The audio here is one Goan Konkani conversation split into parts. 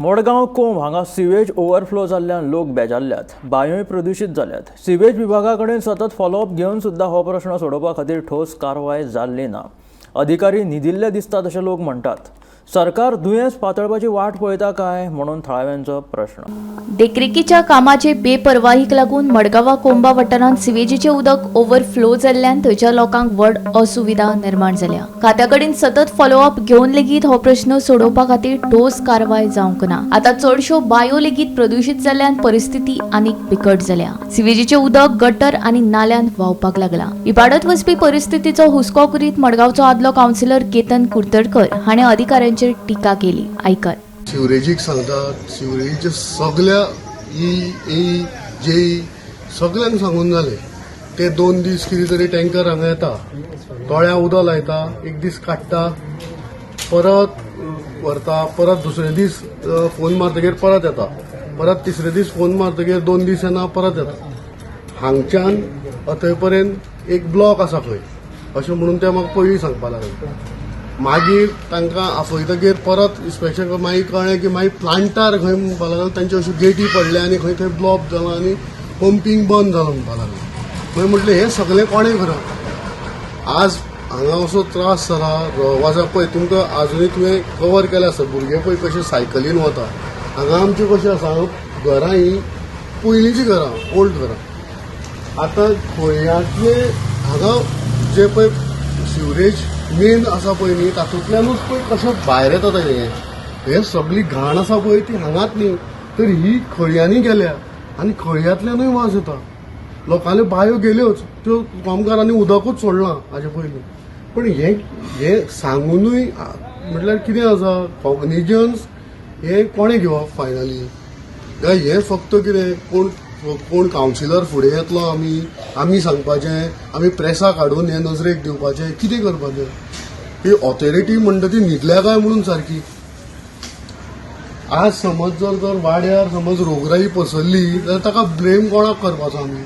मडगांव कोंब हांगा सिवेज ओव्हरफ्लो जाल्ल्यान लोक बेजारल्यात, बांयोय प्रदुशीत जाल्यात. सिवेज विभागा कडेन सतत फॉलोअप घेवन सुद्दां हो प्रश्न सोडोवपा खातीर ठोस कारवाय जाल्ली ना. अधिकारी न्हिदिल्ले दिसतात अशें लोक म्हणटात. सरकार दुयेंस पातळपाची वाट पळयता काय म्हणून थळाव्यांचो प्रश्न. देखरेखीच्या कामाचे बेपरवाहीक लागून मडगांवा कोंबा वाठारांत सिवेजीचें उदक ओव्हरफ्लो जाल्ल्यान थंयच्या लोकांक व्हड असुविधा निर्माण जाल्या. खात्या कडेन सतत फॉलोअप घेवन लेगीत हो प्रश्न सोडोवपा खातीर ठोस कारवाय जावंक ना. आतां चडश्यो बायो लेगीत प्रदुशीत जाल्ल्यान परिस्थिती आनीक बिकट जाल्या. सिवेजीचें उदक गटर आनी नाल्यांत व्हांवपाक लागलां. इबाडत वचपी परिस्थितीचो हुस्को करीत मडगांवचो आदलो कावन्सिलर केतन कुर्तडकर हाणें अधिकाऱ्यांचेर टिका केली. आयकत. सिवरेजीक सांगतात, सिवरेजीचे सगल्या ई ए जे सगल्यांक सांगून जालें. ते 2 दीस कितें तरी टँकर हांगा येता, तळ्या उदक लायता, एक दीस काडटा, परत व्हरता, परत दुसरे दीस फोन मारतगीर परत येता, परत तिसरे दीस फोन मारतगीर 2 दीस येना, परत येता. हांगच्यान थंय पर्यंत एक ब्लॉक आसा खंय अशें म्हणून ते म्हाका पयलीं सांगपा लागले. मागीर तांकां आफयतगीर परत इन्स्पेक्शन, मागीर कळ्ळें की मागीर प्लांटार खंय म्हणपा लागलो, तांच्यो अश्यो गेटी पडल्या आनी खंय थंय ब्लॉक जाला आनी पंपींग बंद जालां म्हणपा लागलें. मागीर म्हटलें हें सगळें कोणें करप? आज हांगा असो त्रास जाला वाजा. पळय तुमकां आजुनूय तुवें कवर केलें आसा, भुरगे पळय कशे सायकलीन वता. हांगा आमचें कशें आसा, घरां ही पयलींचीं घरां, ओल्ड घरां. आतां खळयांतले हांगा जे पळय सिवरेज मेन आसा पळय न्ही, तातूंतल्यानूच पळय कशें भायर येता. तेजें हे सगळी घाण आसा पळय ती हांगाच न्ही तर ही खळयांनी गेल्या आनी खळयांतल्यानूय वास येता. लोकांल्यो बायो गेल्योच, त्यो कामगारांनी उदकूच सोडलां हाजे पयलीं. पण हे हे सांगुनूय म्हटल्यार कितें आसा, कॉग्निजन्स हें कोणें घेवप फायनली? काय हें फक्त कितें कोण कोण कावन्सिलर फुडें येतलो, आमी आमी सांगपाचें, आमी प्रेसाक हाडून हें नजरेक दिवपाचें, कितें करपाचें? ही ऑथॉरिटी म्हणटा ती न्हिदल्या काय म्हणून सारकी? आज समज जर तर वाड्यार समज रोगराई पसरली जाल्यार ताका ब्लेम कोणाक करपाचो आमी?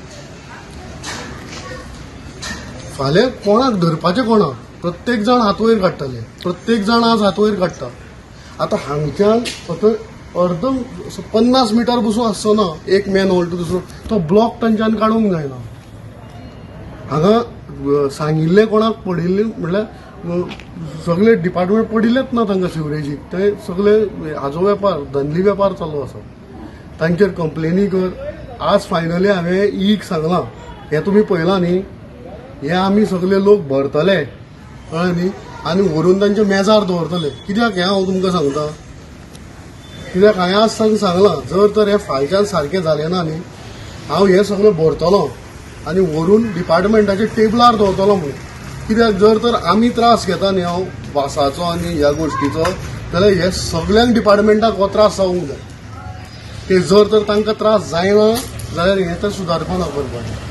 फाल्यां कोणाक धरपाचें? कोणाक? प्रत्येक जाण हात वयर काडटले, प्रत्येक जाण आज हात वयर काडटा. आतां हांगच्यान फक्त अर्द 50 मिटर बसून आसचो ना एक मॅन होल टू दुसरो, तो ब्लॉक तांच्यान काडूंक जायना. हांगा सांगिल्लें कोणाक पडिल्लें म्हणल्यार सगळे डिपार्टमेंट पडिल्लेच ना तांकां सिवरेजीक. ते सगळे हाजो वेपार, धंदली वेपार चालू आसा. तांचेर कंप्लेनी कर. आज फायनली हांवें ईक सांगलां, हें तुमी पळयलां न्ही, हे आमी सगळे लोक भरतले, कळ्ळें न्ही, आनी व्हरून तांच्या मेजार दवरतले. कित्याक हें हांव तुमकां सांगता, कित्याक हांवें आज तांकां सांगलां, जर तर हें फालच्यान सारकें जालें ना न्ही, हांव हें सगळें भरतलो आनी व्हरून डिपार्टमेंटाच्या टेबलार दवरतलो म्हणून. कित्याक जर तर आमी त्रास घेता न्ही हांव वासाचो आनी ह्या गोश्टीचो, जाल्यार हे सगल्यांक डिपार्टमेंटाक हो त्रास जावंक जाय. ते जर तर तांकां त्रास जायना जाल्यार हें तर सुदारपाक ना करपाचें.